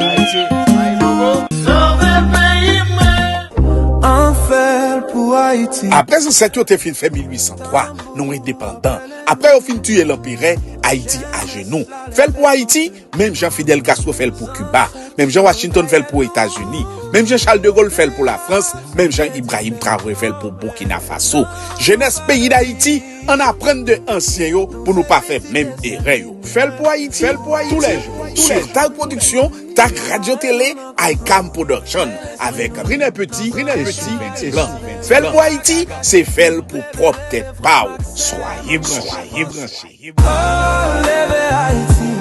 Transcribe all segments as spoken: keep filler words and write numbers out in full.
Ayiti, my logo. Sove peyi mwen. An fè l pou Ayiti. Apre zansèt yo te fin fè mil uit san twa, nou endepandan. Apre yo fin tiye lanperè, Ayiti ajenou. Fè l pou Ayiti, menm jan Fidel Castro fè l pou Kiba, menm jan Washington fè l pou Etazini, menm jan Charles de Gaulle fè l pou Lafrans, menm jan Ibrahim Traoré fè l pou Burkina Faso. Jenès peyi Dayiti, ann aprann de ansyen yo pou nou pa fè menm erè yo. Fè l pou Ayiti, fè l pou Ayiti, toulèjou. Sou Tag Production, Tag Radio Télé, Icam Production, avèk Brine Petit, Brine Petit, Blanc. Fè l pou Ayiti, se fè l pou pwòp tèt pa w. Swaye branche, swaye branche. Oh, leve Ayiti,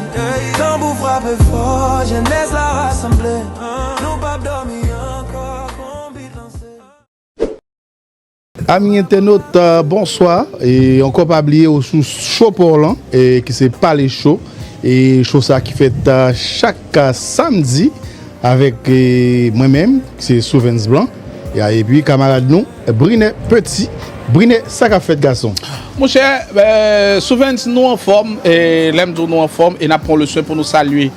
tanbou frape fò, jenès la rasanble. Nou p ap dòmi ankò, konbit lanse. Ami entènot, euh, bonswa. E ankò pa bliye ou sou Show Paw lan, e ki se Pale Cho. E show sa ki fèt, euh, chak, euh, samdi avèk, e, mwen menm, ki se Souvens Blanc, e, epi kamarad nou, Brine Petit. Brine, sa k ap fèt, gason? Monchè, euh, Souvens, nou anfòm, e lè m di w nou anfòm, e n ap pran le swen pou nou salye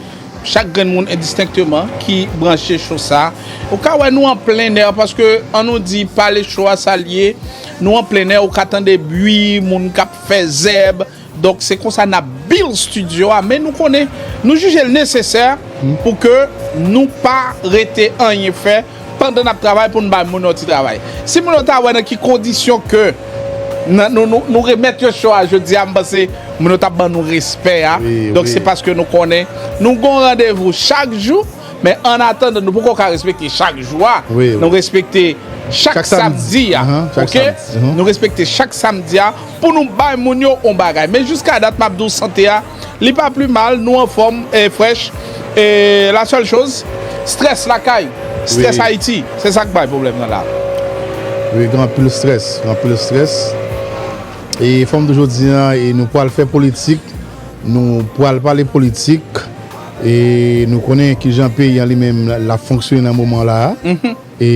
chak grenn moun endistenkteman ki branche show sa. Ou ka wè nou an plen nè, paske an nou di Pale Cho a sa l ye, nou an plen nè, ou ka tande bwi, moun k ap fè zèb, Donk, se konsa n ap build studio a, men nou konnen, nou jije l nesesè pou ke nou pa rete anyen fè pandan n ap travay pou n bay moun yo ti travay. Si moun yo ta wè nan ki kondisyon ke nan, nou, nou, nou remèt yo show a jodi a, m panse moun yo t ap ban nou respè a. Wi, donk, wi, se paske nou konnen nou gon randevou chak jou, men an atandan, nou poko ka respekte chak jou a. Wi, wi. Nou respekte chak, chak samdi, samdi a. Ahan, chak, oke? Samdi, ahan. Nou respekte chak samdi a pou nou bay moun yo on bagay. Men jiska dat, m ap di w, sante a, li pa pli mal, nou anfòm, e frèch. E la sèl choz, strès lakay, strès, wi, Ayiti, se sa k bay pwoblèm nan la. Wi, gen anpil strès, gen anpil strès. E fò m toujou di a, e nou pral fè politik, nou pral pale politik, e nou konnen kijan peyi an li menm l ap fonksyone nan moman la a. Mhm. E,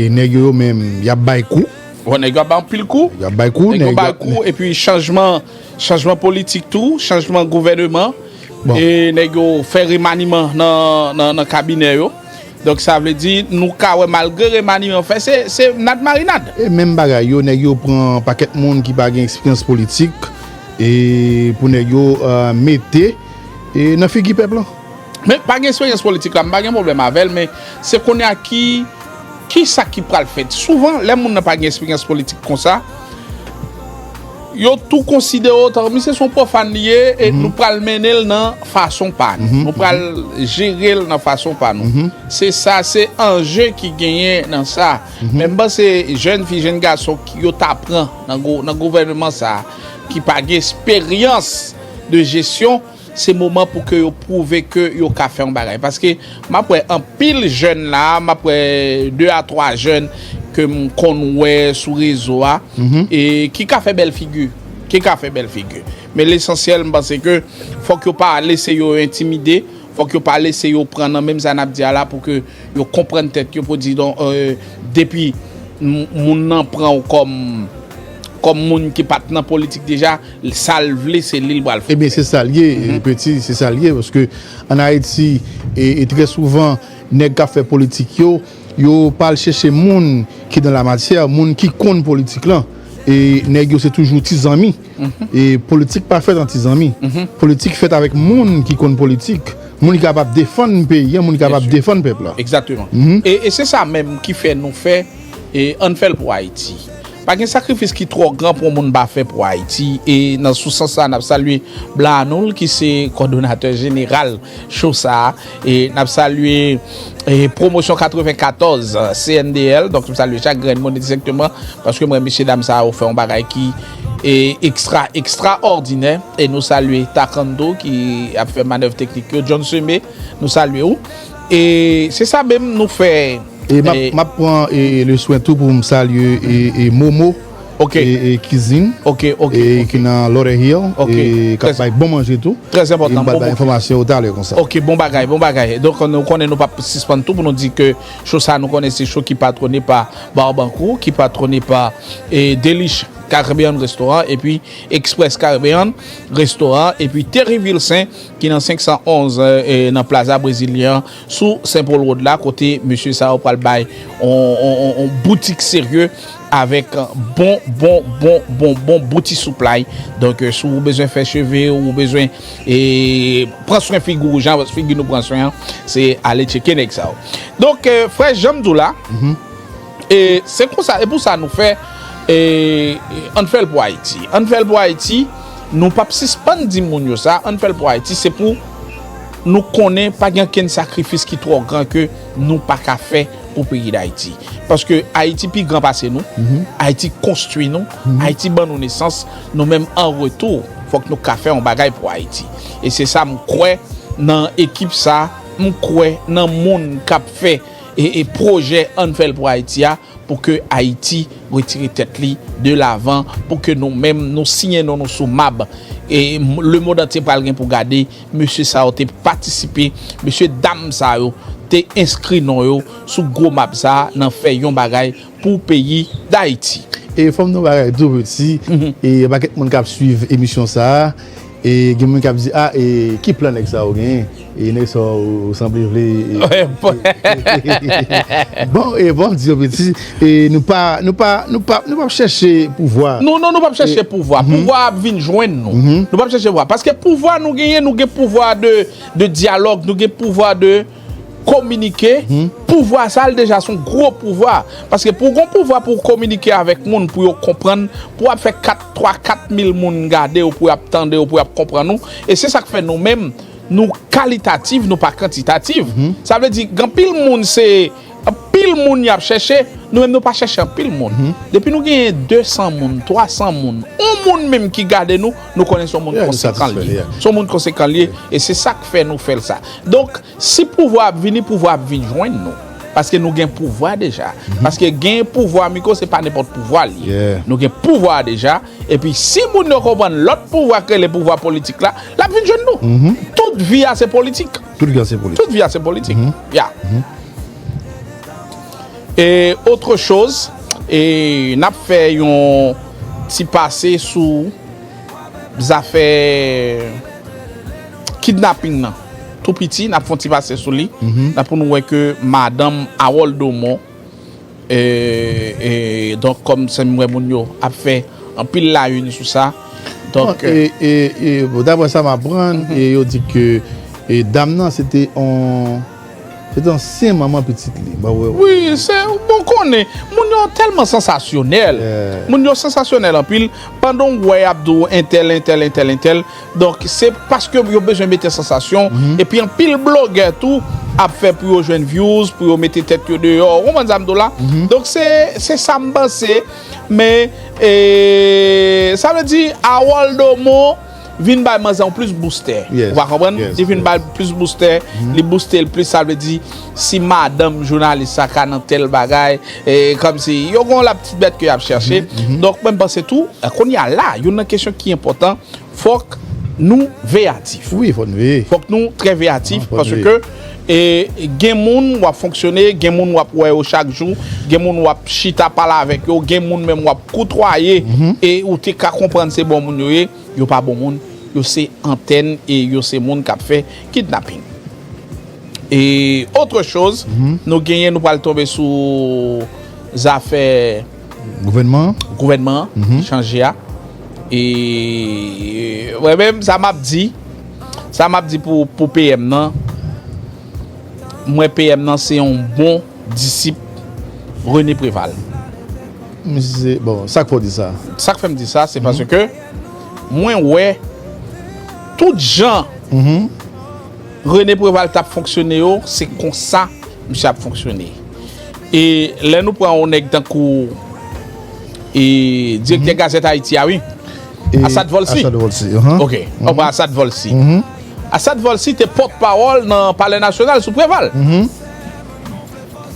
e nèg yo, yo menm, y ap bay kou. Bon, nèg yo ap bay anpil kou. Y ap bay kou, nèg yo bay kou, epi chanjman, chanjman politik tou, chanjman gouvèneman. Bon. E nèg yo fè remaniman nan, nan, nan kabinè yo. Donk, sa vle di, nou ka wè, malgre remaniman fè, se, se nad marinad. E menm bagay yo, nèg yo pran pakèt moun ki pa gen eksperyans politik, e pou nèg yo, euh, mete, e nan figi pèp lan. Men pa gen eksperyans politik la, m pa gen pwoblèm avè l, men se kounye a ki, ki sa ki pral fèt. Souvan, lè moun nan pa gen eksperyans politik konsa, yo tou konsidere w tankou misye se yon pwofàn li ye, e nou pral mennen l nan fason pa nou. Mhm. Nou pral jere l nan fason pa nou. Mhm. Se sa, se anje ki genyen nan sa. Mhm. Men m panse jèn fi, jèn gason ki yo ta pran nan gou-, nan gouvènman sa, ki pa gen eksperyans de jesyon, se moman pou ke yo pwouve ke yo ka fè yon bagay. Paske m ap wè anpil jèn la, m ap wè de a twa jèn ke m konn wè sou rezo a, mhm, e ki ka fè bèl figi, ki ka fè bèl figi. Men lesansyèl, m panse ke fòk yo pa lese yo entimide, fòk yo pa lese yo pran nan menm sa n ap di a la pou ke yo konprann tèt yo pou di, donk, euh, depi m-, moun nan pran w kòm, kòm moun ki pa t nan politik deja, sa l vle, se li l pral fè. Ebyen, se sa l ye, mhm, Peti, se sa l ye, paske ann Ayiti, e, e trè souvan, nèg k ap fè politik yo, yo pa al chèche moun ki dan la matyè, moun ki konn politik lan. E nèg yo se toujou ti zanmi. Mhm. E politik pa fèt ant ti zanmi. Mhm. Politik fèt avèk moun ki konn politik, moun ki kapab defann peyi an, moun ki kapab defann pèp la. Egzakteman. Mhm. E, e se sa menm ki fè nou fè, e ann fè l pou Ayiti. Pa gen sakrifis ki twò gran pou yon moun pa fè pou Ayiti. E nan sou sans sa, n ap salye Blanc Arnoul, ki se kòdonatè jeneral show sa a. E n ap salye, e, Pwomosyon katrevenkatòz, C N D L. Donk, m salye chak grenn moun endistenkteman, paske m wè mesye dam sa yo fè yon bagay ki, e, ekstra, ekstraòdinè. E nou salye Takando ki ap fè manèv teknik yo. John Seme, nou salye w. E se sa menm nou fè. E m ap, e, m ap pran, e, le swen tou pou m salye, e, e, Momo, ok, e, e, Kizin, ok, ok, e, ok, ki nan Lauderhill, ok, e k ap bay bon manje tou. Trè enpòtan, e m pral bay enfòmasyon yo talè konsa. Ok, bon bagay, bon bagay. Donk, nou konnen nou p ap sispann tou pou nou di ke show sa, nou konnen se show ki patwone pa Barbancourt, ki patwone pa, e, Delish Caribbean Restaurant, epi Express Caribbean Restaurant, epi Terry Vilsaint, ki nan senk san onz, eh, eh, nan Plaza Brezilyen an, sou Saint Paul Road la, kote mesye sa yo pral bay on, on, on, on boutik serye avèk bon, bon, bon, bon, bon bouti supply. Donk, eh, si w bezwen fè cheve, ou bezwen, eh, pran swen figi w, jan figi nou pran swen an, se ale tcheke nèg sa yo. Donk, eh, frè, jan m di w la, e se konsa, e pou sa nou fè, e, e, ann fè l pou Ayiti. Ann fè l pou Ayiti, nou p ap sispann di moun yo sa, ann fè l pou Ayiti, se pou nou konnen pa gen okenn sakrifis ki twò gran ke nou pa ka fè pou peyi Dayiti. Paske Ayiti pi gran pase nou, Ayiti konstwi nou, Ayiti ban nou nesans, nou menm an retou, fòk nou ka fè yon bagay pou Ayiti. E se sa m kwè nan ekip sa, m kwè nan moun k ap fè e, e pwojè Ann fè l pou Ayiti a, pou ke Ayiti retire tèt li de lavan, pou ke nou menm nou siyen non nou sou mab. E m- lemond antye pral gen pou gade mesye sa yo te patisipe, mesye dam sa yo te enskri non yo sou gwo mab sa a nan fè yon bagay pou peyi Dayiti. E fò m di yon bagay tou, Peti, e yon pakèt moun k ap swiv emisyon sa a, e gen moun k ap di, a, e ki plan nèg sa yo genyen? E nèg sa yo sanble vle, e, bon, e bon, m di yo, Peti, e nou pa, nou pa, nou pa, nou p ap chèche pouvwa. Non, non, nou p ap chèche pouvwa. Pouvwa ap vin jwenn nou. Nou p ap chèche pouvwa. Paske pouvwa nou genyen, nou gen pouvwa de, de dyalòg, nou gen pouvwa de kominike. Pouvwa sa a, l deja se yon gwo pouvwa. Paske pou w gen yon pouvwa pou w kominike avèk moun, pou yo konprann, pou w ap fè kat, twa, kat mil moun gade w, pou y ap tande w, pou y ap konprann ou. E se sa k fè nou menm, nou kalitatif, nou pa kantitatif. Sa vle di, gen anpil moun, se anpil moun y ap chèche, nou menm nou pa chèche anpil moun. Depi nou genyen de san moun, twa san moun, yon moun menm ki gade nou, nou konnen se yon moun konsekan l ye. Se yon moun konsekan l ye, e se sa k fè nou fè l sa. Donk, si pouvwa ap vini, pouvwa ap vin jwenn nou. Paske nou gen pouvwa deja. Paske gen pouvwa, Miko, se pa nenpòt pouvwa li ye. Nou gen pouvwa deja. Epi si moun yo konprann lòt pouvwa k rele pouvwa politik la, l ap vin jwenn nou. Tout vi a se politik. Tout vi a se politik. Tout vi a se politik. Ya. E autre chose, e n ap fè yon ti pase sou zafè kidnaping nan. Tou piti, n ap fè yon ti pase sou li. Nan pou nou wè ke madanm Harold Domon, e, e, donk, kòm se m wè moun yo ap fè anpil la une sou sa. Donk, e, e, e, bon, daprè sa m aprann, e yo di ke, e, dam nan, se te on, se te ansyen manman pitit li. Wi, se, bon, konnen, moun yo tèlman sansasyonèl. Moun yo sansasyonèl anpil. Pandan w wè y ap di w entèl, entèl, entèl, entèl. Donk, se paske yo bezwen mete sansasyon. Epi anpil blogè tou ap fè pou yo jwenn views, pou yo mete tèt yo deyò. Ou konprann sa m di w la? Donk, se, se sa m panse. Men, e, sa vle di, Harold Domon vin bay manzè yon plis boustè. Ou pa konprann? Li vin bay plis boustè, li booste l plis, sa vle di, si madanm jounalis sa ka nan tèl bagay, e, kòmsi, yo gen yon lap ti bèt ke y ap chèche. Donk, mwen m panse tou, kounye a la, youn nan kesyon ki enpòtan, fòk nou veyatif. Wi, fòk nou veye. Fòk nou trè veyatif, paske, e, gen moun w ap fonksyone, gen moun w ap wè yo chak jou, gen moun w ap chita pale avèk yo, gen moun menm w ap koutwaye, e ou te ka konprann se bon moun yo ye, yo pa bon moun, yo se antèn e yo se moun k ap fè kidnaping. E autre chose, nou genyen, nou pral tonbe sou zafè gouvènman an, gouvènman an ki chanje a. E mwen menm, sa m ap di, sa m ap di pou, pou P M nan, mwen P M nan se yon bon disip René Préval. Misye, bon, sa k fè w di sa? Sa k fè m di sa, se paske mwen wè tout jan René Préval t ap fonksyone yo, se konsa misye ap fonksyone. E lè nou pran yon nèg tankou, e, direktè Gazette Haïti a, wi. E, Assad Volcy. Assad Volcy, ok. Ou pran Assad Volcy. Assad Volcy te pòtpawòl nan Palè Nasyonal sou Préval.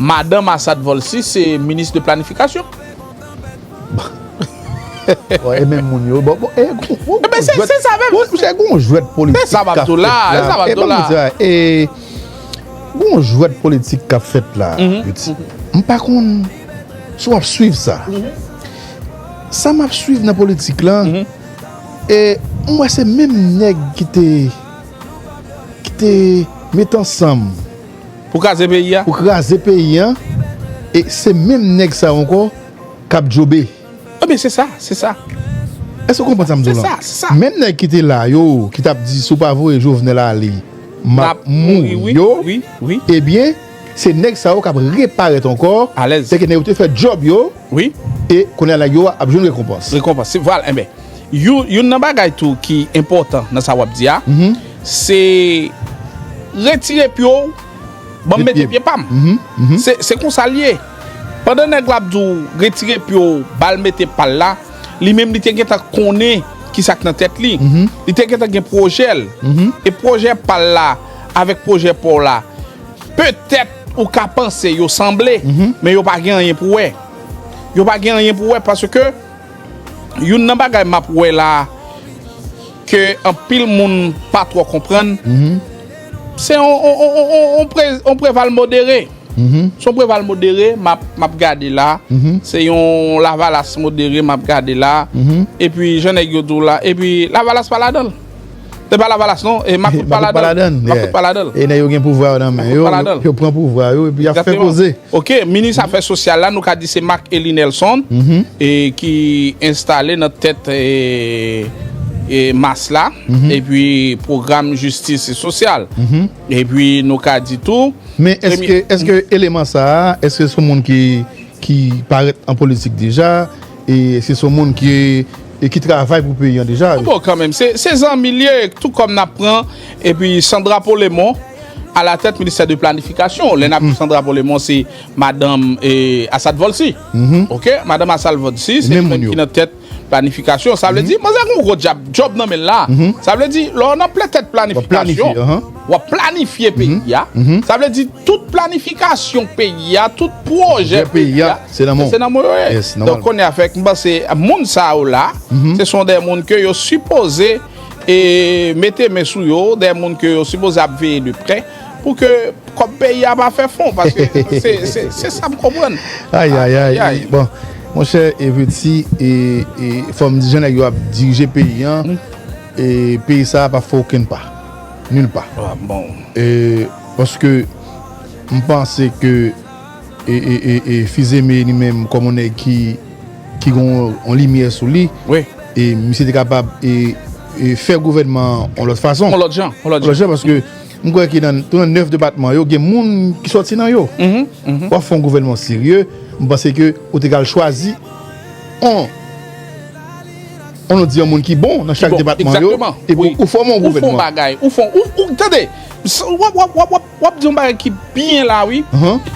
Madanm Assad Volcy se minis de planifikasyon. Bon, e menm moun yo, bon, bon, e, gon, gon, gon jwèt, se sa menm. Gon, se gon jwèt politik k ap fèt la. E, gon jwèt politik k ap fèt la, Peti. M pa konn si w ap swiv sa. Sa m ap swiv nan politik la, e m wè se menm nèg ki te ki te met ansanm Pou kraze peyi a. Pou kraze peyi a, e se menm nèg sa yo ankò k ap djobe. Ebyen, se sa, se sa. Èske w konprann sa m di w la? Se sa, se sa. Menm nèg ki te la yo, ki t ap di si w pa voye Jovenel ale, m ap mouri yo, ebyen, se nèg sa yo k ap reparèt ankò, Alèz. Sèke nèg yo te fè djòb yo, Wi. E kounye a nèg yo ap jwenn rekonpans. Rekonpans. Se, vwala, enben, youn, youn nan bagay tou ki enpòtan nan sa w ap di a, se retire pye w, ban m mete pye pa m. Se, se konsa l ye. Pandan nèg la ap di w retire pye w, ba l mete pa l la, li menm li te gentan konnen ki sa k nan tèt li. Li te gentan gen pwojè l. E pwojè pa l la avèk pwojè pa w la, petèt ou ka panse yo sanble, men yo pa gen anyen pou wè. Yo pa gen anyen pou wè paske youn nan bagay m ap wè la ke anpil moun pa twò konprann, se yon, yon, yon, yon, yon pre- yon Preval modere. Se yon Preval modere m ap, m ap gade la. Se yon Lavalas modere m ap gade la. Epi jan nèg yo di w la, epi Lavalas pa ladan l. Se pa Lavalas non, e Makout pa ladan l. Makout pa ladan l. E nèg yo gen pouvwa yo nan men yo, yo pran pouvwa yo epi y ap fè koze. Ok, minis afè sosyal la, nou ka di se Marc Elie Nelson, e ki enstale nan tèt e, e mas la, epi pwogram jistis e sosyal. Epi nou ka di tou, Men èske, èske eleman sa a, èske se yon moun ki, ki parèt an politik deja, e èske se yon moun ki, e ki travay pou peyi an deja? Bon, kanmenm, se, se zanmi l ye, tou kòm n ap pran, epi Sandra Polemon, alatèt ministè de planifikasyon. Lè n ap di Sandra Polemon, se madanm e, Assad Volcy. Ok? Madanm Assad Volcy, se li menm ki nan tèt planifikasyon. Sa vle di, manzè gen yon gwo djab, djòb nan men l la. Sa vle di, lè w nan plen tèt planifikasyon, w ap planifye peyi a. Sa vle di, tout planifikasyon peyi a, tout pwojè peyi a, se nan men w yo ye. Donk, kounye a fèk, m panse, moun sa yo la, se son de moun ke yo sipoze e mete men sou yo, de moun ke yo sipoze ap veye de prè, pou ke kòb peyi a pa fè fon, paske se, se, se sa m konprann. Ayayay. Bon, monchè, e Viti, e, e fò m di, jan nèg yo ap dirije peyi an, e peyi sa a p ap fè okenn pa. Nil pa. E, paske m panse ke e, e, e, e Fils-Aimé li menm kòm yon nèg ki, ki gen yon, yon limyè sou li, e misye te kapab e, e fè gouvènman an yon lòt fason. Yon lòt jan, yon lòt jan. Paske m kwè ke nan, tou nan nèf depatman yo, gen moun ki sòti nan yo. W ap fè yon gouvènman serye, m panse ke ou te ka al chwazi yon, yon, nou di yon moun ki bon nan chak depatman yo, epi ou fòme yon gouvènman. Ou fè yon bagay, ou fè, ou, ou, tande, w ap, w ap, w ap, w ap, w ap di yon bagay ki byen la, wi.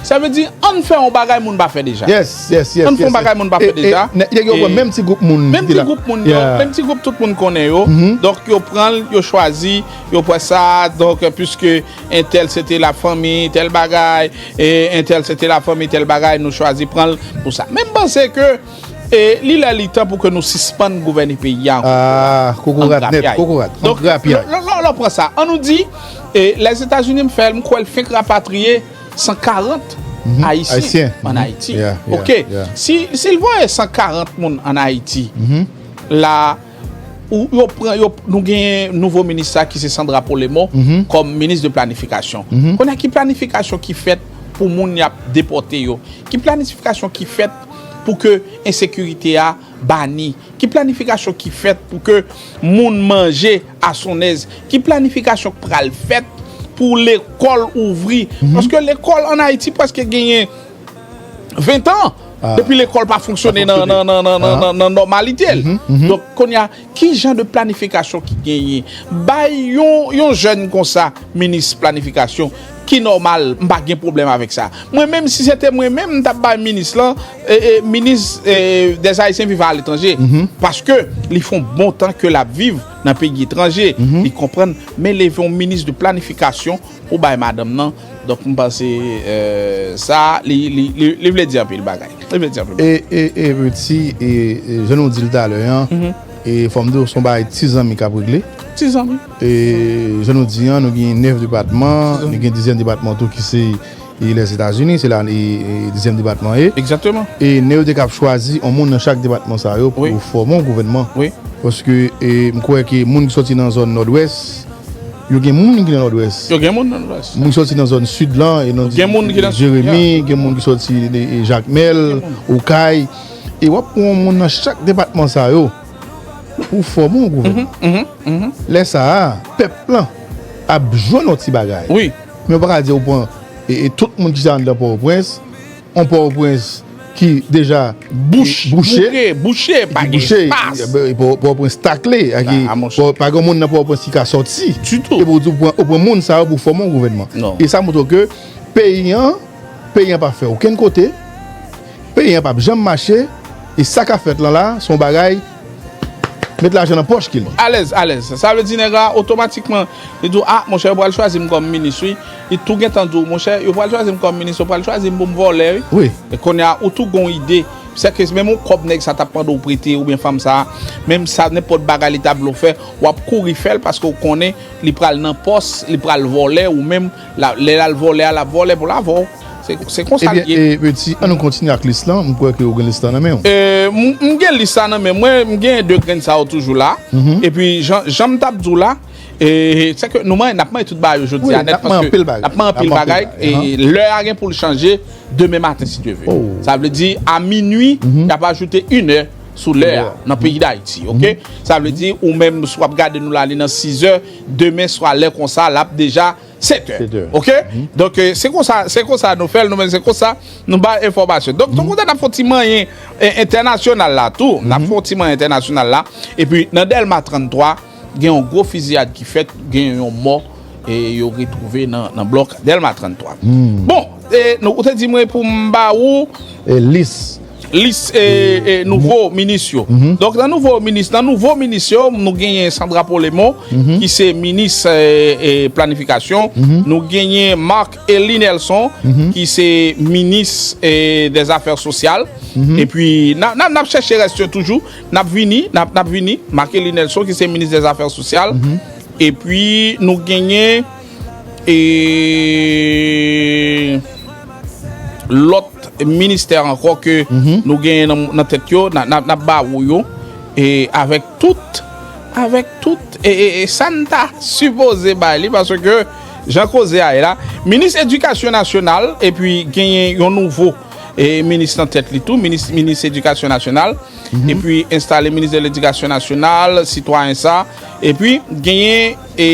Sa vle di, ann fè yon bagay moun pa fè deja. Yes, yes, yes. Ann fè yon bagay moun pa fè deja. Nèg yo pran menm ti gwoup moun. Menm ti gwoup moun yo, menm ti gwoup tout moun konnen yo. Donk, yo pran l, yo chwazi, yo pran sa. Donk, piske entèl se te lafanmi, tèl bagay, e entèl se te lafanmi, tèl bagay, nou chwazi pran l pou sa. Men m panse ke E li lè li tan pou ke nou sispann gouvène peyi a ankò. Ah, kokorat nèt, kokorat. Donk, lè, lè, lè w pran sa, an nou di, e, Lèzetazini m fè l, m kwè l fenk rapatriye san karant Ayisyen ann Ayiti. Ok. Si, si l voye san karant moun ann Ayiti, la, ou, yo pran, yo, nou genyen nouvo minis sa ki se Sandra Polemon kòm minis de planifikasyon. Kounye a ki planifikasyon ki fèt pou moun y ap depòte yo? Ki planifikasyon ki fèt pou ke ensekirite a bani? Ki planifikasyon ki fèt pou ke moun manje asonnèz? Ki planifikasyon k pral fèt pou lekòl ouvri? Paske lekòl ann Ayiti prèske genyen ven tan depi lekòl pa fonksyone nan, nan, nan, nan, nan, nan nòmalite l. Donk, kounye a, ki jan de planifikasyon ki genyen? Bay yon, yon jèn konsa, minis planifikasyon, ki nòmal, m pa gen pwoblèm avèk sa. Mwen menm, si se te mwen menm, m t ap bay minis lan, e, e, minis, e, des Haïtiens vivant à l'étranger. Paske li fè yon bon tan ke l ap viv nan peyi etranje. Li konprann, men leve yon minis de planifikasyon pou bay madanm nan. Donk, m panse, e, sa, li, li, li, li vle di anpil bagay. Li vle di anpil bagay. E, e, e, Viti, e, e, jan nou di l talè an, e, fò m di w, se yon bagay ti zanmi k ap regle. Ti zanmi. E, jan nou di an, nou gen nèf depatman, nou gen dizyèm depatman tou ki se e Lèzetazini, se la e, e dezyèm depatman ye. Egzakteman. E nèg yo te kab chwazi yon moun nan chak depatman sa yo pou fòme yon gouvènman. Wi. Paske e, m kwè ke moun ki sòti nan zòn Nòdwès, yo gen moun ki nan Nòdwès. Yo gen moun nan Nòdwès. Moun ki sòti nan zòn Sid lan, e nan Jeremi, gen moun ki sòti de e Jakmèl, Okay. E w ap pran yon moun nan chak depatman sa yo pou fòme yon gouvènman. Lè sa a, pèp lan ap jwenn yon ti bagay. Wi. Men w pa ka di ou pran e, e tout moun ki se anndan Pòtoprens, yon Pòtoprens ki deja bouche, bouke, bouche, pa gen espas. Pòtoprens takle, pa gen moun nan Pòtoprens ki ka sòti. Ditou. Epi ou di ou pran, ou pran moun sa yo pou fòme yon gouvènman. E sa montre ke peyi an, peyi an pa fè okenn kote, peyi an p ap janm mache, e sa k ap fèt lan la, se yon bagay, met lajan nan pòch ke l ye. Alèz, alèz. Sa vle di nèg la, otomatikman, li di w, a, monchè, yo pral chwazi m kòm minis, wi. Li tou gentan di w, monchè, yo pral chwazi m kòm minis, yo pral chwazi m pou m vòlè, wi. Wi. E kounye a, ou tou gon ide. Sèke menm yon kòb nèg sa t ap mande w prete, oubyen fanm sa, menm sa, nenpòt bagay li ta vle w fè, w ap kouri fè l paske w konnen li pral nan pòs, li pral vòlè, ou menm, lè l al vòlè a, l ap vòlè pou l avè w. Se, se konsa l ye. Ebyen, e, Peti, ann nou kontinye ak lis lan. M kwè ke ou gen lis lan nan men w. E, m, m gen lis la nan men mwen, m gen de grenn sa yo toujou la. Epi, jan, jan m t ap di w la, e, se ke nou manyen, n ap manyen tout bagay yo jodi a nèt, paske n ap manyen anpil bagay. E lè a gen pou l chanje demen maten, si Dye ve. Sa vle di, a minui, y ap ajoute inè sou lè a nan peyi Dayiti, oke? Sa vle di, ou menm, si w ap gade nou la, li nan sizè, demen swa lè konsa, l ap deja setè. Setè. Oke? Donk, e, se konsa, se konsa nou fè l, nou menm se konsa nou bay enfòmasyon. Donk, ton kontan n ap fè yon ti manyen, e, entènasyonal la tou. N ap fè yon ti manyen entènasyonal la. Epi, nan Dèlma tranntwa, gen yon gwo fiziyad ki fèt, gen yon mò, e yo retwouve nan, nan blòk Dèlma tranntwa. Bon, e, nou, ou te di mwen pou m ba ou e, lis lis, e, e, nouvo minis yo. Donk, nan nouvo minis, nan nouvo minis yo, nou genyen Sandra Polémon, ki se minis, e, e, planifikasyon. Nou genyen Marc Elie Nelson, ki se minis, e, dèzafè sosyal. Epi, n a, n a, n ap chèche rès yo toujou. N ap vini, n ap, n ap vini. Marc Elie Nelson, ki se minis dèzafè sosyal. Epi, nou genyen, e, lòt ministè ankò ke nou genyen nan, nan tèt yo, n a, n a, n ap ba ou yo, e avèk tout, avèk tout, e, e, e sa n ta sipoze bay li, paske jan koze a ye la, minis edikasyon nasyonal, epi genyen yon nouvo, e, minis nan tèt li tou, minis, minis edikasyon nasyonal, epi enstale minis de ledikasyon nasyonal, sitwayen sa, epi genyen, e,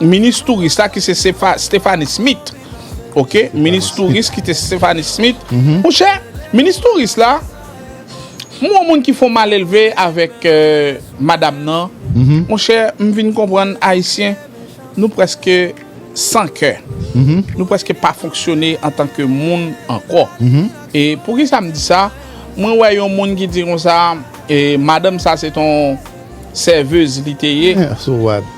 minis touris la ki se Sefa-, Stephanie Smith. Oke, minis touris ki te Stephanie Smith. Monchè, minis touris la, m wè yon moun ki fè yon malelve avèk, e, madanm nan. Monchè, m vin konprann Ayisyen, nou prèske san kè. Nou prèske pa fonksyone antanke moun ankò. E poukisa m di sa? Mwen wè yon moun ki di konsa, e, madanm sa se t on sèvez li te ye. Yeah, so what?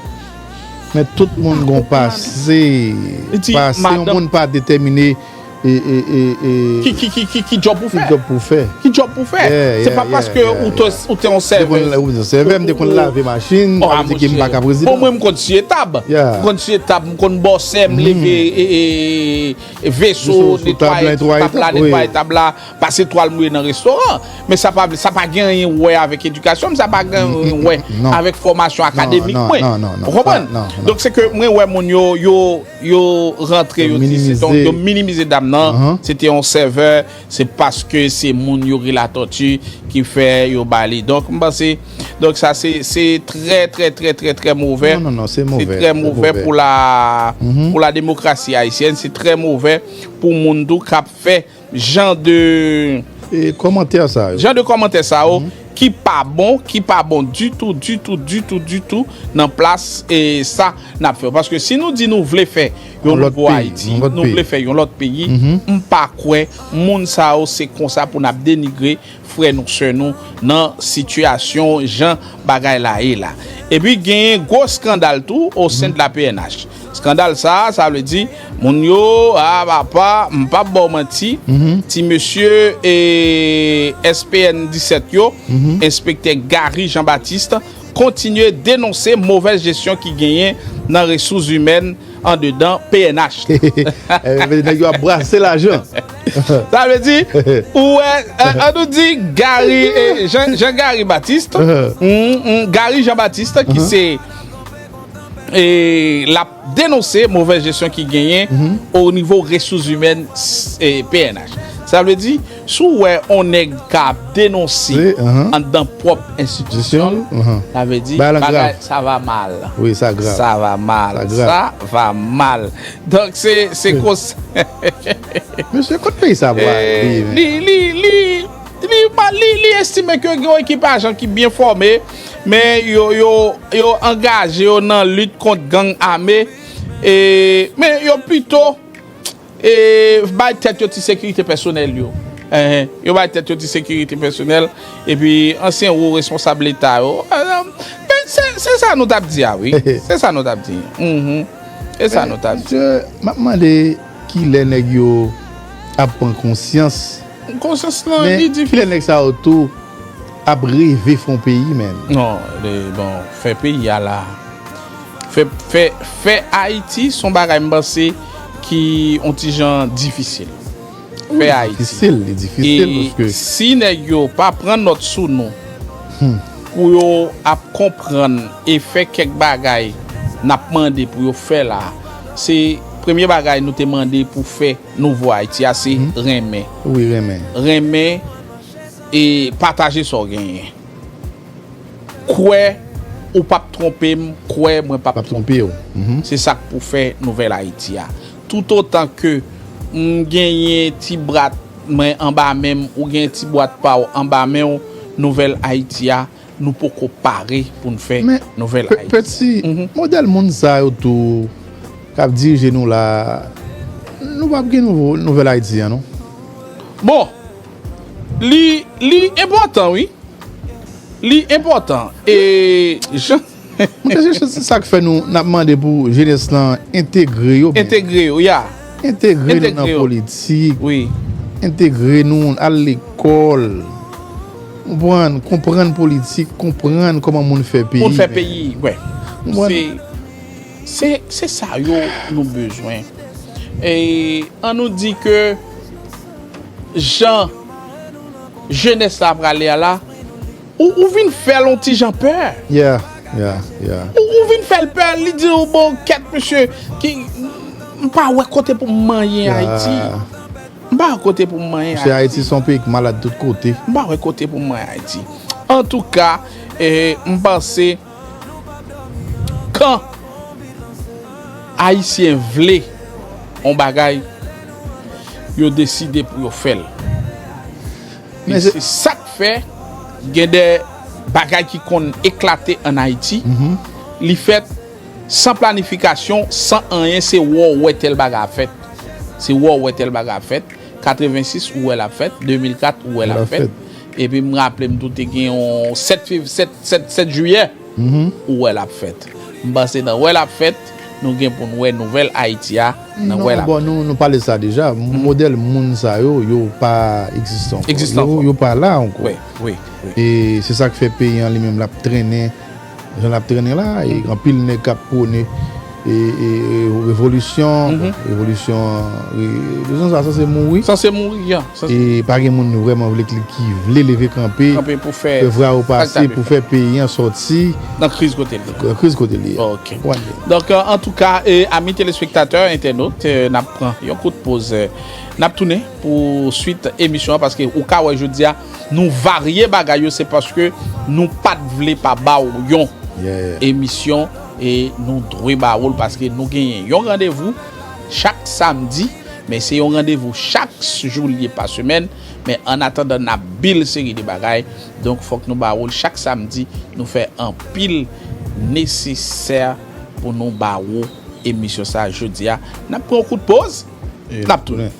Men tout moun gon pase. Pase, yon moun pa detèmine e, e, e, e, ki, ki, ki, ki, ki djòb pou fè? Ki djòb pou fè? Ki djòb pou fè? Yeah, yeah, yeah, yeah. Se pa paske ou te, ou te yon sèvè. Ou te yon sèvè, m te konn lave machin, sa vle di ke m pa ka prezidan. Bon, mwen, m konn siye tab. Yeah. M konn siye tab, m konn bòsè, m leve, e, e, e, veso, netwaye tab la, netwaye tab la, pase twal mouye nan restoran. Men sa pa vle, sa pa gen anyen wè avèk edikasyon m, sa pa gen anyen wè avèk fòmasyon akademik mwen. Ou konprann? Donk, se ke mwen wè moun yo, yo, yo rantre, yo di se t on, yo minimize dam nan, se te yon sèvè, se paske se moun yo rele Latòti ki fè yo ba li. Donk, m panse, donk sa se, se trè, trè, trè, trè, trè movè. Non, non, non, se movè. Se trè movè pou la, pou la demokrasi ayisyèn, se trè movè pou moun tou k ap fè jan de, e, kòmantè sa yo, jan de kòmantè sa yo ki pa bon, ki pa bon ditou, ditou, ditou, ditou nan plas, e, sa n ap fè. Paske si nou di nou vle fè yon nouvo Ayiti, nou vle fè yon lòt peyi, m pa kwè moun sa yo se konsa pou n ap denigre frè nou, sè nou nan sitiyasyon jan bagay la ye la. Epi genyen gwo eskandal tou o sen de la P N H. Eskandal sa, sa vle di, moun yo, a, papa, m p ap ba w manti, ti mesye, e, S P N disèt yo, enspektè Gary Jean Baptiste, kontinye denonse movèz jesyon ki genyen nan resous imèn andedan P N H. Nèg yo ap brase lajan. Sa vle di, ou wè, an nou di Gary, jan Gary Baptiste, Gary Jean Baptiste ki se, l ap denonse movèz jesyon ki genyen o nivo resouz imèn P N H. Sa vle di, si w wè on nèg ka ap denonse anndan pwòp enstitisyon l, sa vle di bagay sa va mal. Wi, sa grav. Sa va mal. Sa va mal. Donk, se, se konsa. Mesye, kot peyi sa pral rive? Li, li, li, li, li, li estime ke gen yon ekip ajan ki byen fòme, men yo, yo, yo angaje yo nan lit kont gang ame, e, men yo pito e, bay tèt yo ti sekirite pèsonèl yo. Enhen, yo bay tèt yo ti sekirite pèsonèl, epi ansyen wo responsab Leta yo. Men se, se sa nou t ap di a, wi. Se sa nou t ap di. Mhm. Se sa nou t ap di. Mesye, m ap mande kilè nèg yo ap pran konsyans. Konsyans lan, li difisil. Men kilè nèg sa yo tou ap reve fè yon peyi, menm. Non, bon, fè peyi a la. Fè, fè, fè Ayiti, se yon bagay m panse ki yon ti jan difisil. Fè Ayiti. Difisil, li difisil, paske si nèg yo pa pran nòt sou nou, pou yo ap konprann e fè kèk bagay n ap mande pou yo fè la, se premye bagay nou te mande pou fè nouvo Ayiti a, se renmen. Wi, renmen. Renmen e pataje sa w genyen. Kwè ou p ap twonpe m, kwè mwen p ap twonpe w. Se sa k pou fè nouvèl Ayiti a. Toutotan ke m genyen ti bwat mwen anba men m, ou gen ti bwat pa w anba men w, nouvèl Ayiti a, nou poko pare pou n fè nouvèl Ayiti. Men, peti, modèl moun sa yo tou k ap dirije nou la, nou p ap gen nouvo, nouvèl Ayiti an, non. Bon, li, li enpòtan, wi. Li enpòtan. E jan Mwen te chèche, se sa k fè nou, n ap mande pou jenès lan entegre yo byen. Entegre yo, ya. Entegre nou nan politik. Wi. Entegre nou, al lekòl. Konprann, konprann politik, konprann kòman moun fè peyi. Moun fè peyi, wè. Se, se, se sa yo nou bezwen. E an nou di ke jan jenès la prale a la, ou, ou vin fè l yon ti jan pè. Yeah, yeah, yeah. Ou, ou vin fè l pè, li di w, bon, kèt, mesye, ki, m pa wè kote pou m manyen Ayiti. M pa wè kote pou m manyen Ayiti. Mesye, Ayiti se yon peyi k malad tout kote. M pa wè kote pou m manyen Ayiti. Antouka, eh, m panse, kan Ayisyen vle yon bagay, yo deside pou yo fè l. E se sa k fè gen de bagay ki konn eklate ann Ayiti. Li fèt san planifikasyon, san anyen, se wè w wè tèl bagay ap fèt. Se wè w wè tèl bagay ap fèt. Katrevensis, ou wè l ap fèt. De mil kat, ou wè l ap fèt. Epi m raple m tou te gen yon sèt fev-, sèt, sèt, sèt jiyè, ou wè l ap fèt. M panse nan wè l ap fèt, nou gen pou n wè nouvèl Ayiti a nan wè l ap fèt. Non, bon, nou, nou pale sa deja. Modèl moun sa yo, yo pa egzistan ankò. Egzistan ankò. Yo, yo pa la ankò. Wi, wi, wi. E se sa k fè peyi an li menm l ap trennen jan l ap trennen la, e anpil nèg k ap pwone, e, e, e, revolisyon, revolisyon, e, revolisyon sa sanse mouri. Sanse mouri, ya. E pa gen moun vrèman vle ki, ki vle leve kanpe, kanpe pou fè, fè vwa yo pase, pou fè peyi an sòti nan kriz kote l ye. Nan kriz kote l ye. Ok. Donk, euh, antouka, e, ami telespektatè, entènot, e, n ap pran yon kout poz, e, n ap tounen pou swit emisyon an, paske ou ka wè jodi a, nou varye bagay yo, se paske nou pa t vle pa ba w yon emisyon, e nou dwe ba w l paske nou genyen yon randevou chak samdi, men se yon randevou chak jou l ye pa semèn, men annatandan n ap build seri de bagay, donk fòk nou ba w l chak samdi, nou fè anpil nesesè pou nou ba w emisyon sa jodi a. N ap pran yon kout poz, n ap tounen.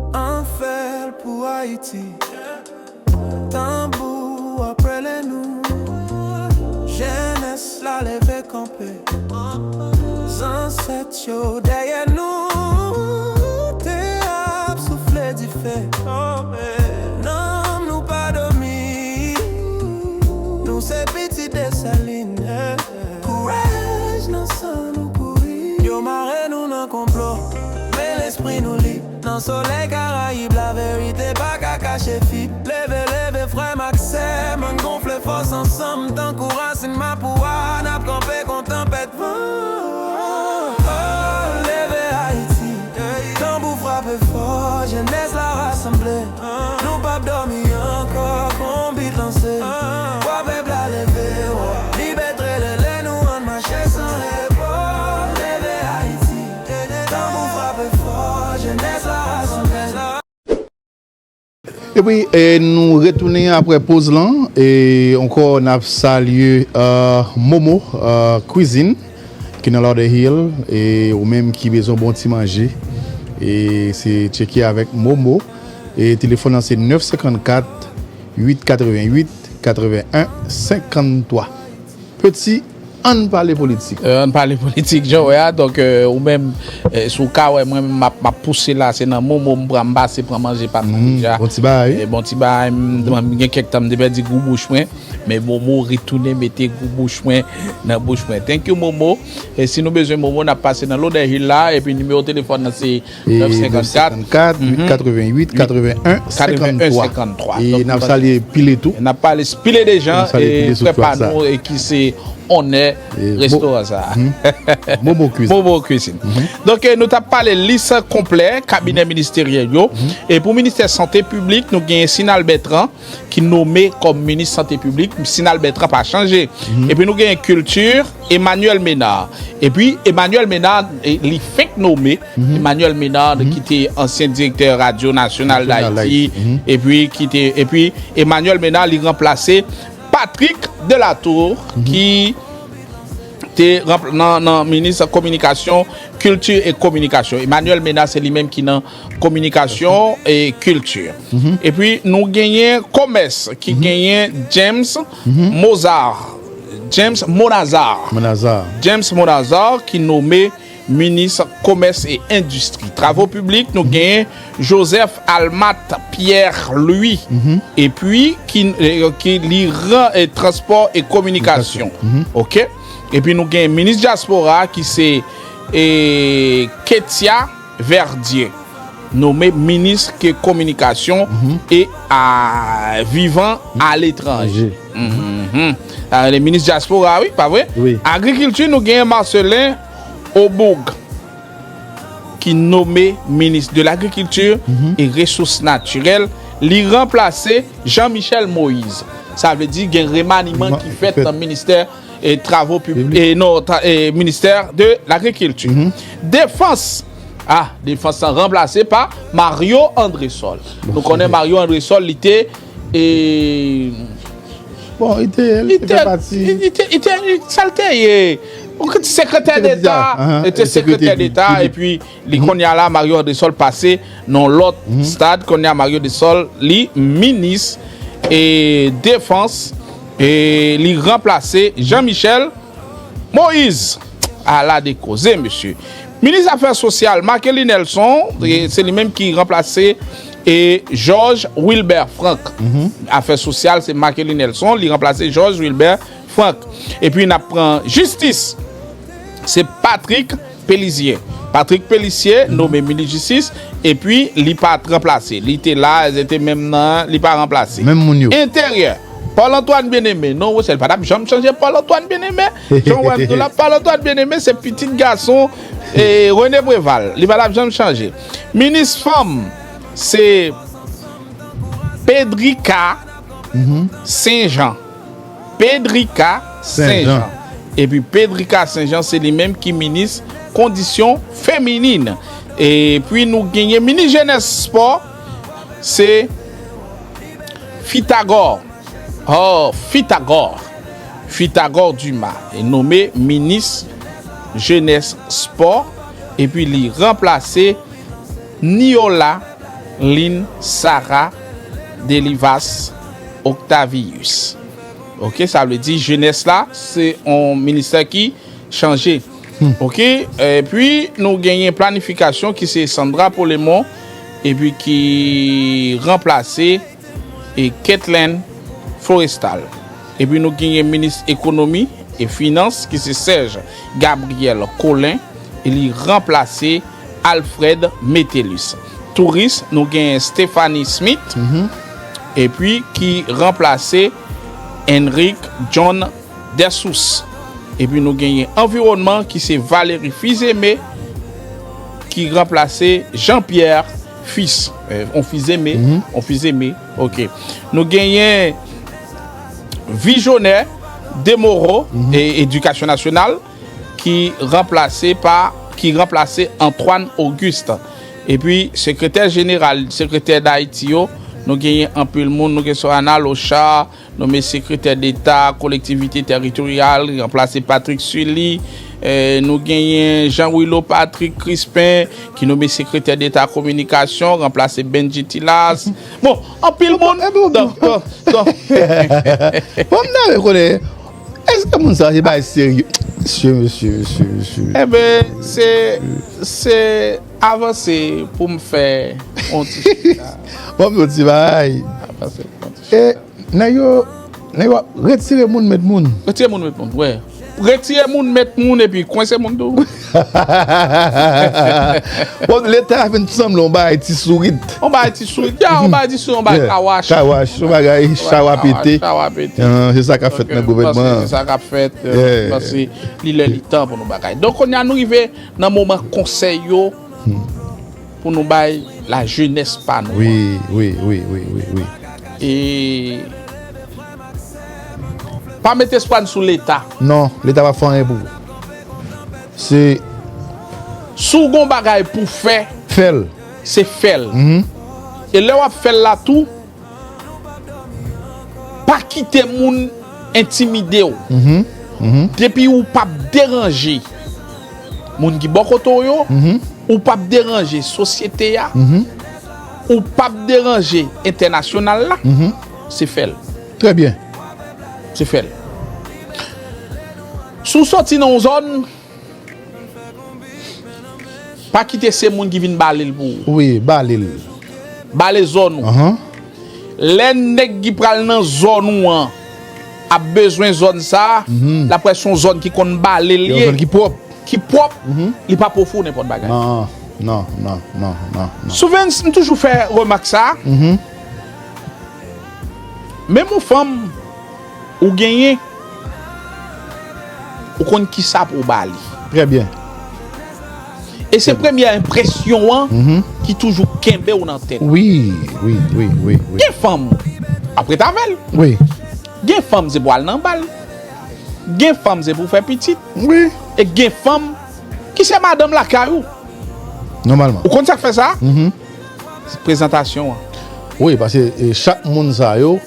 Ann fè l pou Ayiti. Tanbou ap rele nou. Je Zansèt yo dèyè nou te ap soufle dife. Nanm nou pa dòmi. Nou se pitit Desalin. Kouraj nan san nou kouri. Yo mare nou nan konplo. Men lespri nou lib. Nan solèy Karayib, laverite pa ka kache fib. Leve, leve, frè m ak sè m, ann gonfle fòs ansanm. Tankou rasin mapouwa, n ap kanpe kont tanpèt van. Oh, leve Ayiti, tanbou frape fò, jenès la rasanble. Nou p ap dòmi ankò, konbit lanse. Wa pèp la leve, wa libète rele, nou ann mache san repo. Leve Ayiti, tanbou frape fò, jenès la rasanble. Epi, e, nou retounen apre poz lan, e, ankò n ap salye, e, Momo, e, Cuisine, ki nan Lauderhill, e, ou menm ki bezwen bon ti manje, e, se tcheke avèk Momo, e, telefòn nan se nèf senkannkat, uit katrevenn uit, katrevenn en, senkanntwa. Peti, ann pale politik. E, ann pale politik, jan w wè a. Donk, e, ou menm, e, si w ka wè, mwen menm, m ap, m ap pouse la, se nan Momo m pran, m pase pran manje pa m nan deja. Bon ti bagay. E, bon ti bagay, m, m gen kèk tan m te pèdi gou bouch mwen, men Momo retounen mete gou bouch mwen nan bouch mwen. Thank you, Momo. E si nou bezwen Momo, n ap pase nan Lauderhill la, epi nimewo telefòn nan se E nèf senkannkat, uit katrevenn uit, katrevenn en, senkanntwa. E n ap salye Pile tou. N ap pale Pile Dejan, e frè pa nou, e ki se onè restoran sa a. Momo Cuisine. Momo Cuisine. Donk, e, nou t ap pale lis konplè kabinè ministeryèl yo. E pou ministè sante piblik, nou genyen Sinal Bertrand, ki nome kòm minis sante piblik, Sinal Bertrand pa chanje. Epi nou genyen kilti, Emmanuel Ménard. Epi Emmanuel Ménard, e, li fenk nome Emmanuel Ménard, ki te ansyen direktè Radyo Nasyonal Dayiti, epi ki te, epi Emmanuel Ménard, li ranplase Patrick Delatour, ki te ranpl-, nan, nan minis kominikasyon, kilti e kominikasyon. Emmanuel Ménard, se li menm ki nan kominikasyon e kilti. Epi nou genyen komès ki genyen James Mozart, James Monazar. Monazar. James Monazar ki nome minis komès e endistri. Travo piblik, nou genyen Joseph Almat Pierre Louis, epi ki, e, ki li ran, e, transpò e kominikasyon. Oke? Epi nou genyen minis dyaspora ki se, e, Ketia Verdier, nome minis ke kominikasyon e a vivan aletranje. A, le minis dyaspora, wi, pa vre? Agrikilti, nou genyen Marcelin Aubourg, ki nome minis de lagrikilti e resous natirèl. Li ranplase Jean Michel Moïse. Sa vle di gen remaniman ki fèt nan ministè e travo piblik, e non, tra-, e ministè de lagrikilti. Defans, a, defans lan ranplase pa Mario Andrésol. Nou konnen Mario Andrésol, li te, e, bon, li te, li te fè pati, li, li te, li te, li, sa l te ye, sekretè deta, li te sekretè deta, epi li kounye a la, Mario Andrésol pase nan lòt stad, kounye a Mario Andrésol, li minis e defans, e li ranplase Jean Michel Moïse. Ala de koze, mesye. Minis afè sosyal, Marc-Élie Nelson, e se li menm ki ranplase e Georges Wilbert Franck. Afè sosyal, se Marc-Élie Nelson, li ranplase Georges Wilbert Franck. Epi n ap pran jistis, se Patrick Pélissier. Patrick Pélissier nome minis jistis, epi li pa t ranplase. Li te la, li te menm nan, li pa ranplase. Menm moun yo. Enteryè, Paul Antoine Bien-Aimé. Non, Rochelle, pa t ap janm chanje Paul Antoine Bien-Aimé. Jan w wè m tou la, Paul Antoine Bien-Aimé, se pitit gason, e, René Préval. Li pa t ap janm chanje. Minis fanm, se Pedrika Saint-Jean. Pedrika Saint-Jean. Epi Pedrika Saint-Jean, se li menm ki minis kondisyon feminin. Epi nou genyen minis jenès, spò, se Fitagor. Oh, Fitagor. Fitagor Dumas. E nome minis jenès, spò. Epi li ranplase Niola Lynn Sarah Delivas Octavius. Ok, sa vle di jenès la, se yon ministè ki chanje. Ok, epi nou genyen planifikasyon ki se Sandra Polemon, epi ki ranplase e Ketlen Florestal. Epi nou genyen minis ekonomi e finans ki se Serge Gabriel Colin, e li ranplase Alfred Metellus. Touris, nou genyen Stephanie Smith, epi ki ranplase Henrique John Dessous. Epi nou genyen anviwònman ki se Valérie Fils-Aimé ki ranplase Jean-Pierre Fils. Eh, on Fils-Aimé, on Fils-Aimé. Ok. Nou genyen Visionnaire Demoro e Edikasyon Nasyonal ki ranplase pa, ki ranplase Antoine Auguste. Epi sekretè jeneral, sekretè Dayiti yo, nou genyen anpil moun, nou gen Sorana Lochard, nome sekretè deta kolektivite teritoryal, ranplase Patrick Sully. Eh, nou genyen Jean Willo Patrick Crispin ki nome sekretè deta kominikasyon, ranplase Benji Tilas. Bon, anpil moun. Epi ou Donk, donk, donk. Bon, m ta vle konnen, èske moun sa se bagay serye? Mesye, mesye, mesye, mesye. Enben, se, se avanse pou m fè yon ti chita. Bon, yon ti bagay. Avanse pou yon ti chita. E nèg yo, nèg yo ap retire moun, met moun. Retire moun, met moun, wè. Retire moun, met moun, epi kwense moun tou. Bon, Leta vin sanble yon bagay ti sourit. Yon bagay ti sourit. Ya, yon bagay ti sourit, yon bagay kawash. Kawash, yon bagay chawa pete. Chawa pete. Ah, se sa k ap fèt nan gouvènman an. Se sa k ap fèt. Mwen panse li lè li tan pou nou bagay. Donk, kounye a nou rive nan moman konsèy yo pou nou bay lajenès pa nou an. Wi, wi, wi, wi, wi, wi. E pa met espwa n sou Leta. Non, Leta p ap fè anyen pou ou. Se Si w gon bagay pou fè, fè l. Se fè l. E lè w ap fè l la tou, pa kite moun entimide w. Depi ou p ap deranje moun ki bò kote w yo, ou p ap deranje sosyete a, ou p ap deranje entènasyonal la, se fè l. Trè byen. Se fè l. Si w soti nan yon zòn, pa kite se moun ki vin bale l pou ou. Wi, bale l. Bale zòn ou. Lè nèg ki pral nan zòn ou an ap bezwen zòn sa a, l ap wè se yon zòn ki konn bale l ye. Yon zòn ki pwòp. Ki pwòp, li p ap ofri w nenpòt bagay. Non, non, non, non, non, non. Souvan, m toujou fè remak sa a. Menm ou fanm, ou genyen, ou konn kisa pou w ba li. Trè byen. E se premyè enpresyon an ki toujou kenbe w nan tèt. Wi, wi, wi, wi, wi. Gen fanm, w ap ret avè l. Wi. Gen fanm, se pou al nan bal. Gen fanm, se pou fè pitit. Wi. E gen fanm ki se madanm lakay ou. Nòmalman. Ou konn sa k fè sa? Prezantasyon an. Wi, paske, e, chak moun sa yo,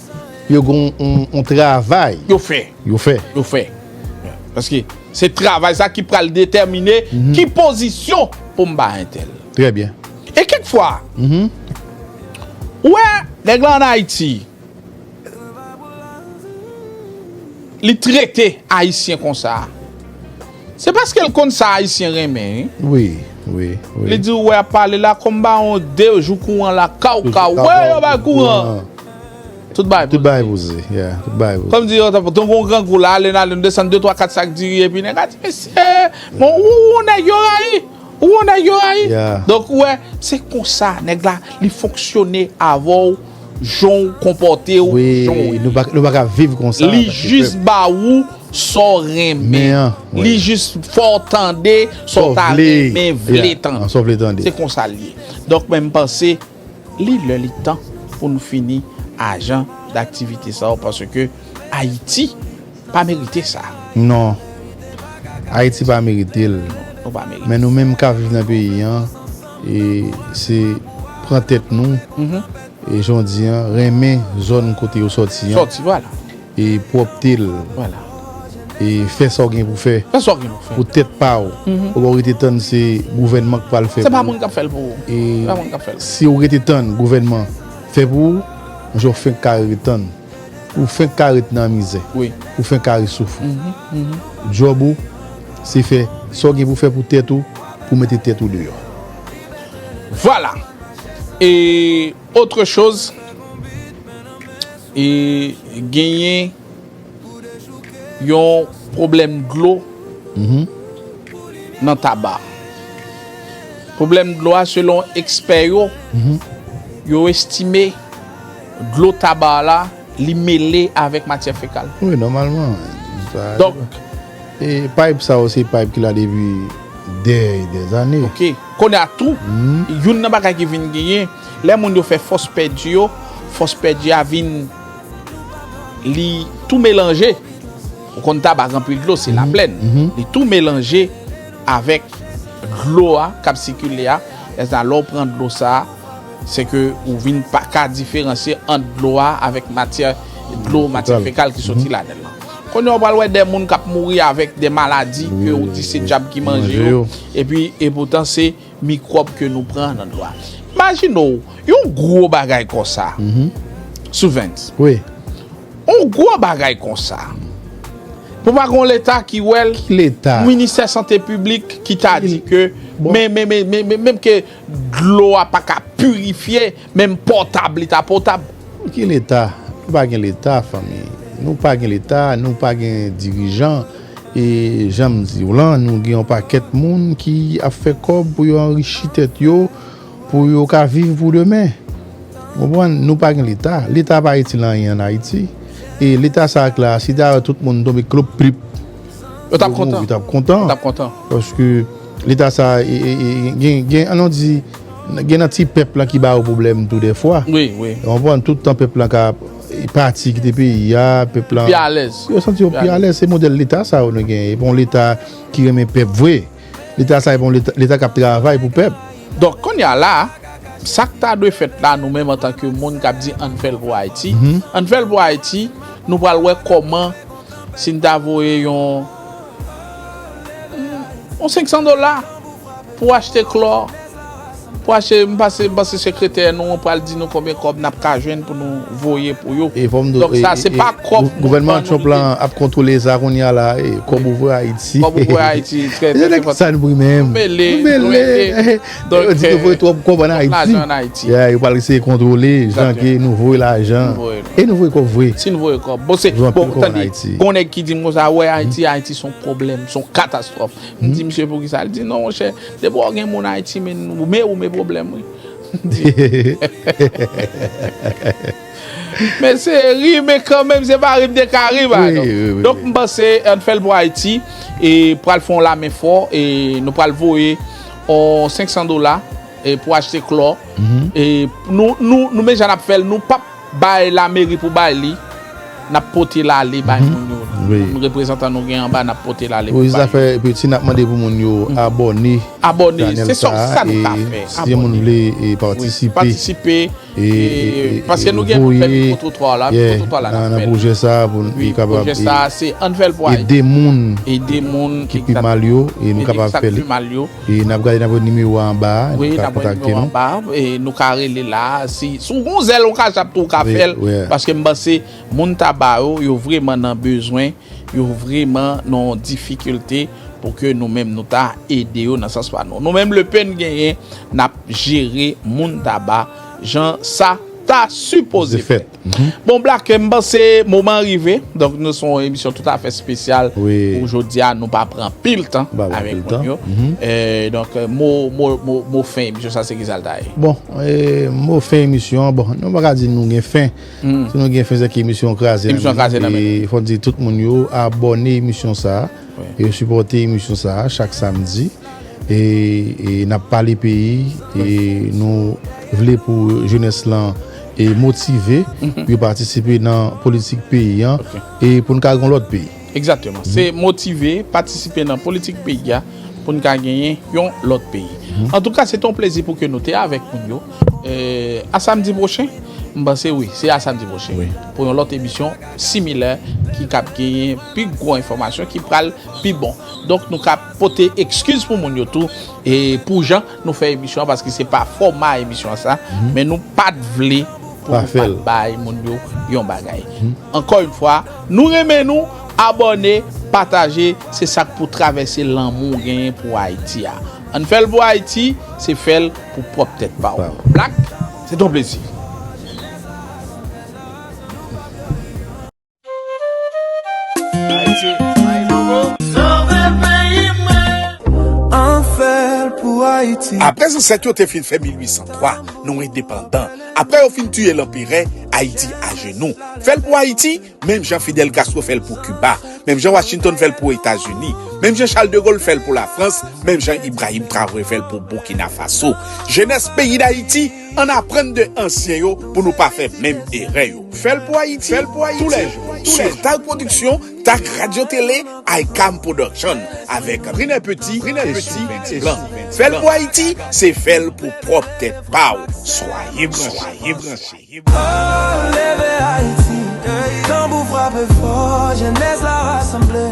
yo gon yon, yon travay. Yo fè. Yo fè. Yo fè. Paske se travay sa ki pral detèmine ki pozisyon pou m ba entèl. Trè byen. E kèk fwa, ou wè, nèg la ann Ayiti, li trete Ayisyen konsa. Se paske l konn sa Ayisyen renmen, wi. Wi, wi, wi. Li di, ou wè, ap pale la, kòm ba yon de jou kouran la, kaw, kaw. Wè, yo bay kouran. Tout bagay poze. Tout bagay poze, yeah, tout bagay poze. Kòm di, yo, tankou yon grangou la, ale n ale, nou desann de, twa, kat sak diri, epi nèg la di, mesye, bon, ou, ou, nèg yo rayi. Ou wè nèg yo rayi. Donk, ou wè, se konsa, nèg la, li fonksyone avè w, jan w konpòte w, jan w ye. Nou pa, nou pa ka viv konsa. Li jis ba ou sa w renmen. Li jis fè w tande sa w ta renmen, vle tande. Sa w vle tande. Se konsa l ye. Donk, mwen, m panse, li lè, li tan pou nou fini ajan daktivite sa yo, paske Ayiti pa merite sa. Non. Ayiti pa merite l. Nou pa merite. Men nou menm k ap viv nan peyi an, e se pran tèt nou, e jan w di an, renmen zòn kote w sòti an. Sòti, vwala. E pwòpte l. Vwala. E fè sa w gen pou fè. Fè sa w gen pou fè. Pou tèt pa w. Ou pa rete tann se gouvènman k pral fè pou ou. Se pa moun k ap fè l pou ou. E se pa moun k ap fè l. Si w rete tann gouvènman fè pou ou, yon jou w fenk ka rete tann. pou w fenk ka ret nan mizè, pou w fenk ka ret soufri. Djòb ou, se fè sa w gen pou fè pou tèt ou, pou w mete tèt ou deyò. Vwala. E otre choz, e genyen yon pwoblèm dlo nan taba. Pwoblèm dlo a, selon ekspè yo, yo estime dlo taba la, li mele avèk matyè fekal. Wi, nòmalman. Donk, e payp sa yo, se payp ki la depi dè e dè zane. Ok. Kounye a tou, youn nan bagay ki vin genyen, lè moun yo fè fòs pèdi yo, fòs pèdi a vin, li tou melanje. Ou konn taba gen anpil dlo, se laplèn. Li tou melanje avèk dlo a k ap sikile a. Lè sa, lè w pran dlo sa a, se ke ou vin pa ka diferansye ant dlo a avèk matyè dlo, matyè fekal ki soti ladan l lan. Kounye a, w pral wè de moun k ap mouri avèk de maladi ke ou di se dyab ki manje yo. Epi, epoutan, se mikwòb ke nou pran nan dlo a. Imajine w, yon gwo bagay konsa. Souvens. Wi. Yon gwo bagay konsa. Pou pa gen yon leta ki wè l, ministè sante piblik ki ta di ke, men, men, men, men, men, menm ke dlo a pa ka pirifye, menm potab, li ta potab. Ki leta? Nou pa gen leta, fanmi. Nou pa gen leta, nou pa gen dirijan. E jan m di w lan, nou gen yon pakèt moun ki ap fè kòb pou yo anrichi tèt yo, pou yo ka viv pou demen. Ou konprann? Nou pa gen leta. Leta pa itil anyen ann Ayiti. E leta sa a k la, si ta wè tout moun tonbe klop plip, yo t ap kontan. Yo t ap kontan. Yo t ap kontan. Paske leta sa a, e, e, e, gen, gen, ann nou di, gen nan ti pèp lan ki ba yo pwoblèm tou dèfwa. Wi, wi. Ou konprann? Tout tan pèp lan ka, e, pati, kite peyi a, pèp lan. Pi alèz. Yo santi yo pi alèz. Se modèl leta sa yo nou genyen. E pa yon leta ki renmen pèp vre. Leta sa e pa yon leta, leta k ap travay pou pèp. Donk, kounye a la, sa k ta dwe fèt la, nou menm antanke moun k ap di ann fè l pou Ayiti, ann fè l pou Ayiti, nou pral wè kòman, si n ta voye yon, yon senk san dola pou achte klò, pou achte, m panse, m panse sekretè nou an pral di nou konbyen kòb n ap ka jwenn pou nou voye pou yo. Donk sa, se pa kòb gouvènman Trump lan ap kontwole sa kounye a la, e, kòb ouvri Ayiti. Kòb ouvri Ayiti, trè, trè enpòtan. Sa nou pri menm. Nou mele, nou mele. Yo di nou voye twòp kòb ann Ayiti. Yo pral eseye kontwole jan ke nou voye lajan. E nou voye kòb vre. Si nou voye kòb. Bon, se, bon, tande, gon nèg ki di m konsa, wè Ayiti, Ayiti se yon pwoblèm, se yon katastwòf. M di misye poukisa? Li di non, monchè, depi w gen moun Ayiti, men ou, men ou, men pwoblèm, wi. Men se ri, men kanmenm, se pa ri m te ka ri, pa egzanp. Donk, m panse, ann fè l pou Ayiti, e pral fè yon lamen fò, e nou pral voye yon senk san dola, e pou achte klò. E nou, nou, nou menm jan n ap fè l, nou p ap bay lameri pou bay li, n ap pote l ale bay moun yo. Moun reprezantan nou gen anba, n ap pote l ale pou bay yo. Wi, zafè, epi si n ap mande pou moun yo abòne. Abòne, se sa, sa nou ka fè. Si gen moun vle, e, patisipe. Patisipe. E, e, paske nou gen pou fè mikwotrotwa la, mikwotrotwa la n ap fè l. Nan pwojè sa a, pou nou kapab ede moun ki pi mal yo, e nou kapab fè l. E n ap gade, n ap wè nimewo a anba a, nou ka kontakte nou. Wi, n ap wè nimewo a anba a, e nou ka rele la. Si, si w gen yon zèl, yon kachap tou, ou ka fè l. Paske m panse, moun Taba yo, yo vrèman nan bezwen, yo vrèman nan yon difikilte pou ke nou menm nou ta ede yo nan sans pa nou. Nou menm, lepe n genyen, n ap jere moun Taba jan sa ta sipoze fèt. Bon, Black, m panse moman an rive. Donk, nou se yon emisyon toutafè espesyal pou jodi a. Nou pa pran anpil tan avèk moun yo. E, donk, mo, mo, mo, mo fen emisyon sa, se kisa l ta ye? Bon, e, mo fen emisyon an, bon, nou pa ka di nou gen fen. Si nou gen fen, se ke emisyon an kraze nan men nou. E fò n di tout moun yo abòne emisyon sa a. E yo sipòte emisyon sa a chak samdi. E, e n ap pale peyi, e nou vle pou jenès lan, e motive pou yo patisipe nan politik peyi an, e pou n ka gen yon lòt peyi. Egzakteman. Se motive, patisipe nan politik peyi a, pou n ka genyen yon lòt peyi. Antouka, se te yon plezi pou ke nou te avèk moun yo. E, a samdi pwochen, m panse wi, se a samdi pwochen. Pou yon lòt emisyon similè ki k ap genyen pi gwo enfòmasyon, ki pral pi bon. Donk, nou ka pote ekskiz pou moun yo tou, e pou jan nou fè emisyon an, paske se pa fòma emisyon an sa, men nou pa t vle pou nou pa bay moun yo yon bagay. Ankò yon fwa, nou renmen nou, abòne, pataje, se sa k pou travèse lanmou w genyen pou Ayiti a. Ann fè l pou Ayiti, se fè l pou pwòp tèt pa w. Black, se t on plezi. Apre zansèt yo te fin fè mil uit san twa, nou endepandan. Apre yo fin tiye lanperè, Ayiti ajenou. Fè l pou Ayiti, menm jan Fidel Castro fè l pou Kiba, menm jan Washington fè l pou Etazini, menm jan Charles de Gaulle fè l pou Lafrans, menm jan Ibrahim Traoré fè l pou Burkina Faso. Jenès peyi Dayiti, ann aprann de ansyen yo pou nou pa fè menm erè yo. Fè l pou Ayiti, fè l pou Ayiti, toulèjou. Sou Tag Pwodiksyon, Tag Radyo Tele, Icam Production, avèk René Petit e Sylvain Blanc. Fè l pou Ayiti, se fè l pou pwòp tèt pa w. Swaye branche, swaye branche. Oh, leve Ayiti, tanbou frape fò, jenès la rasanble.